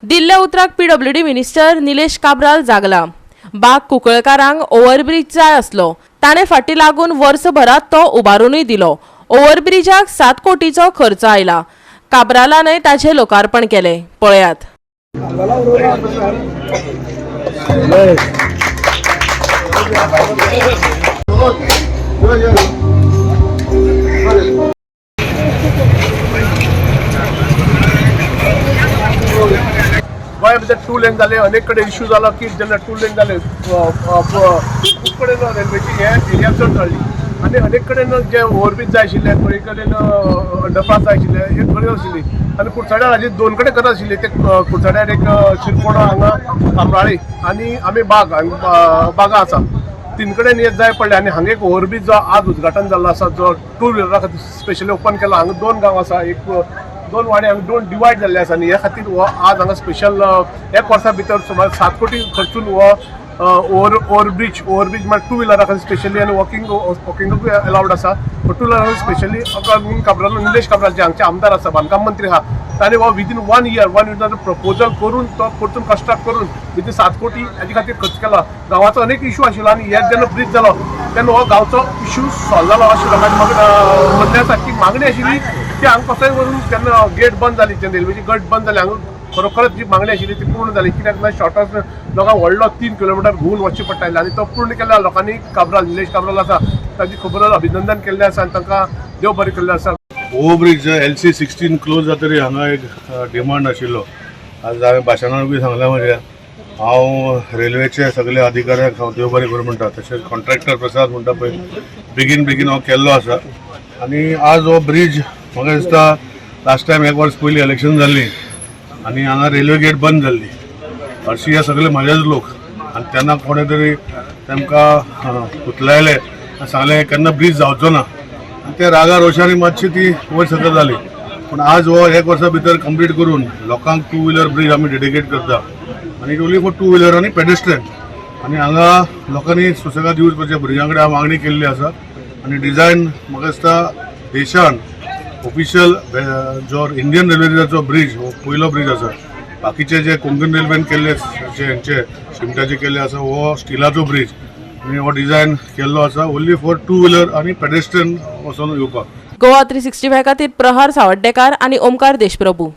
दिल्ल्या उतराक PWD minister Nilesh Cabral जागला. बाग कुंकळकारांक ओव्हरब्रीज जाय आसलो, ताणें फाटी लागून वर्सभरात तो उबारूनय दिलो. ओव्हरब्रिजाक 7 कोटीचो खर्च आयला. काब्रालानय ताचें लोकार्पण केलें. पळयात. गोंया भितर टू लेन जाले, अनेक कडेन इश्यू जालो की जेन्ना टू लेन जाले, खूब कडेन रेल्वेची हे एरिया चड चडली आनी अनेक कडेन जे ओव्हरब्रीज जाय आशिल्ले, थोडे कडेन अंडरपास जाय आशिल्ले, हे गरज आशिल्ली. आनी कुडचड्यार हाजी दोन कडेन गरज आशिल्ली. ते कुडचड्यार एक शिरपोणो, हांगा कामराळी आनी आमी बाग हांगा बागा आसा, तीन कडेन हे जाय पडले. आनी हांगा एक ओव्हरब्रीज जो आज उद्घाटन जाल्लो आसा, जो टू व्हिलरा खातीर स्पेशली ओपन केला. हांगा दोन गांव आसा, एक दोन वाडे हांगा दोन डिवायड जाल्ले आसा. आनी हे खातीर हो आज हांगा स्पेशल एक वर्सा भितर सुमार 7 कोटी खर्चून हो ओव्हरब्रीज म्हळ्यार टू व्हिलरा खातीर स्पेशली आनी वॉकिंगूय अलावड आसा, टू व्हिलरा खातीर स्पेशली. काब्राल, निलेश काब्राल जे हांगचे आमदार आसा, बांदकाम मंत्री आहा, ताणें हो within one year proposal करून तो परतून कंस्ट्रक्ट करून विथीन 7 कोटी हाजे खातीर खर्च केला. गांवाचो अनेक इशू आशिल्लो आनी हे जेन्ना ब्रीज जालो तेन्ना हो गांवचो इशू सॉल्व जालो अशें लोकांची म्हाका म्हणणें आसा की मागणी आशिल्ली की हांगा कसोय वरून जेन्ना गेट बंद जाली, जेन्ना रेल्वेची गेट बंद जाली, हांगा खरोखरच जी मागणी आशिल्ली ती पूर्ण जाली. कित्याक ना शॉर्टच लोकांक व्हडलो 3 किलोमिटर घुंवून वचचें पडटालें आनी तो पूर्ण केल्या लोकांनी काब्राल, निलेश काब्राल आसा, तांची खबर अभिनंदन केल्लें आसा आनी तांकां देव बरें केल्लें आसा. ओव्हरब्रीज LC 16 close जातरी हांगा एक डिमांड आशिल्लो. आज हांवें भाशणानूय सांगलां म्हणजे हांव रेल्वेचे सगळे अधिकाऱ्यांक हांव देव बरें करूं म्हणटा. तशेंच कॉन्ट्रॅक्टर प्रसाद म्हणटा पळय, बेगीन बेगीन हो केल्लो आसा. आनी आज हो ब्रीज म्हाका दिसता लास्ट टायम एक वर्स पयलीं इलेक्शन जाल्ली आनी हांगा रेल्वे गेट बंद जाल्ली. हरशी हे सगळे म्हजेच लोक आनी तेन्ना कोणे तरी तांकां उतलायले आनी सांगलें केन्ना ब्रीज जावचो ना आनी ते रागा रोशानी मातशी ती वयर सकयल जाली. पूण आज हो एक वर्सा भितर कंप्लीट करून लोकांक टू व्हिलर ब्रीज आमी डेडिकेट करता आनी it only for two wheeler आनी पेडेस्ट्रियन. आनी हांगा लोकांनी सुसेगाद यूज करचे. भुरग्यां कडेन हांव मागणी केल्ली आसा. आनी डिझायन म्हाका दिसता देशान ऑफिशियल जो इंडियन रेल्वेचो ब्रीज हो पयलो ब्रीज आसा. बाकीचे जे कोंकण रेल्वेन केल्ले, जे हेंचे शिमटाचे केल्ले आसा, हो स्टिलाचो ब्रीज आनी हो डिझायन केल्लो आसा ओन्ली फॉर टू व्हिलर आनी पेडेस्ट्रियन वचोन येवपाक. गोवा 365 खातीर प्रहार सावड्डेकार आनी ओमकार देशप्रभू.